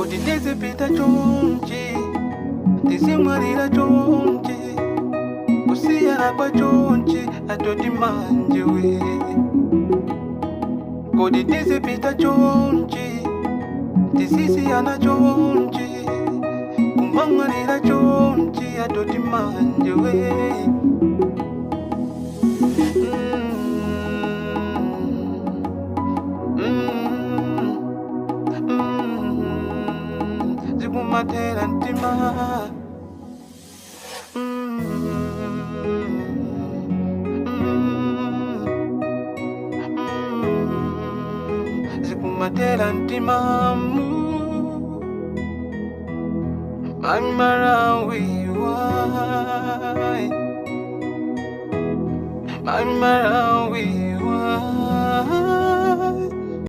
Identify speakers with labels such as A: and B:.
A: Kodi tizipita chonchi, tizimwalira chonchi, kusiyana kwa chonchi, atoti manje we. Kodi tizipita chonchi, tizisiyana chonchi, kumamwalira chonchi, atoti manje we. Zikumatera mtima. Zikumatera mtima mu. My Malawi, why? My Malawi, why?